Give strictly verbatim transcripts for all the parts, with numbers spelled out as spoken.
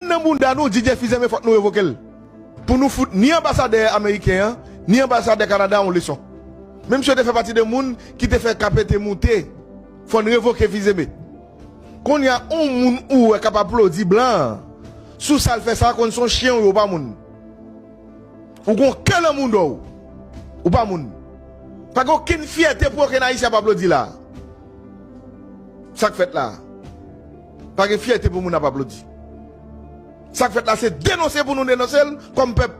nan bounda nou, Didier Fils-Aimé, fòk nou revoke l. Pou nou fout ni anbasadè ameriken an, ni anbasadè Kanada yon leson. Menm si yo te fè pati de moun ki te fè K P T moute, fò n revoke Fils-Aimé. Kounye a, yon moun ou wè k ap aplodi blan an, sou sa l fè sa, konn se yon chen ou ye, ou pa moun. Ou gon kè nan mounda w. Ou pa moun. Pa gen okenn fyète pou okenn Ayisyen ap aplodi la. Sa k fèt la? Pa gen fyète pou moun ap aplodi. Sa k fèt la, se denonse pou nou denonse l kòm pèp.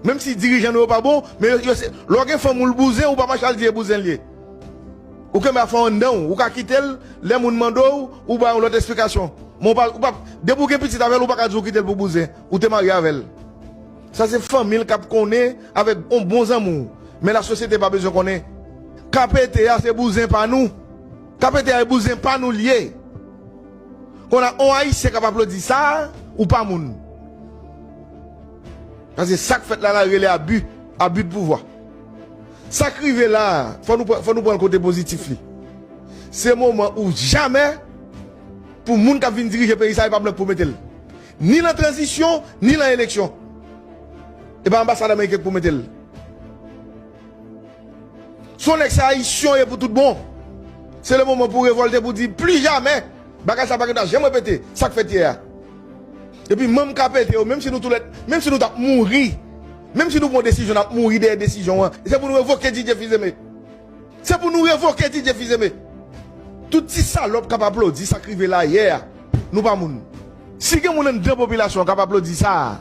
Menm si dirijan nou yo pa bon, men yo, yo se, lè w gen fanm ou l bouzen, ou pa mache al di e bouzen l ye. Ou kenbe afè w anndan w, ou ka kite l, lè moun mande w, ou ba yon lòt esplikasyon. Men ou pa, ou pa, depi w gen pitit avè l, ou pa ka di w kite l pou bouzen. Ou te marye avè l. Sa se fanmi l k ap konnen avèk yon bon zanmi w. Men lasosyete pa bezwen konnen. K P T a se bouzen pa nou. K P T a e bouzen pa nou l ye. Kounye a, yon Ayisyen k ap aplodi sa, ou pa moun. Paske sa k fèt la, la rele abi, abi de pouvwa. Sa k rive la, fò nou, pran- fò nou pran l kote pozitif li. Se moman ou jamè pou moun k ap vin dirije peyi sa, e pa blan k pou mete l. Ni nan tranzisyon, ni nan eleksyon. E pa anbasad ameriken k pou mete l. Se yon nèg se Ayisyen w ye pou tout bon. Se le moman pou w revòlte, pou w di pli jamè bagay sa pa gen dwa janm repete, sa k fèt yè a. Epi manm K P T yo, menm si nou toulède, menm si nou t ap mouri, menm si nou pran desizyon, n ap mouri dèyè desizyon an. E se pou nou revoke Didier Fils-Aimé. Se pou nou revoke Didier Fils-Aimé. Tout ti salòp k ap aplodi sa k rive la yè a, nou pa moun. Si gen moun anndan popilasyon an k ap aplodi sa a,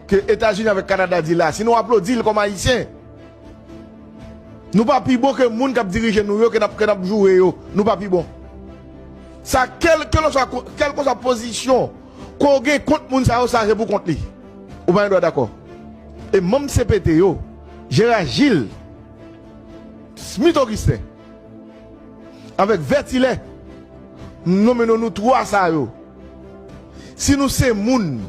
ke Etazini avèk Kanada di la, si nou aplodi l kòm Ayisyen, nou pa pi bon ke moun k ap dirije nou yo, ke n ap, ke n ap joure yo. Nou pa pi bon. Sa, kèl, kèlkeswa, kèlkeswa pozisyon ke w gen kont moun sa yo, sa se pou kont li. Ou pa gen dwa dakò. E manm C P T yo, Gérard Gilles, Smith Augustin, avèk Vètilè, m nonmen non nou twa sa yo. Si nou se moun,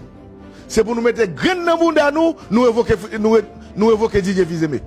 se pou nou mete grenn nan bounda nou, nou revoke, nou re-, nou revoke Didier Fils-Aimé.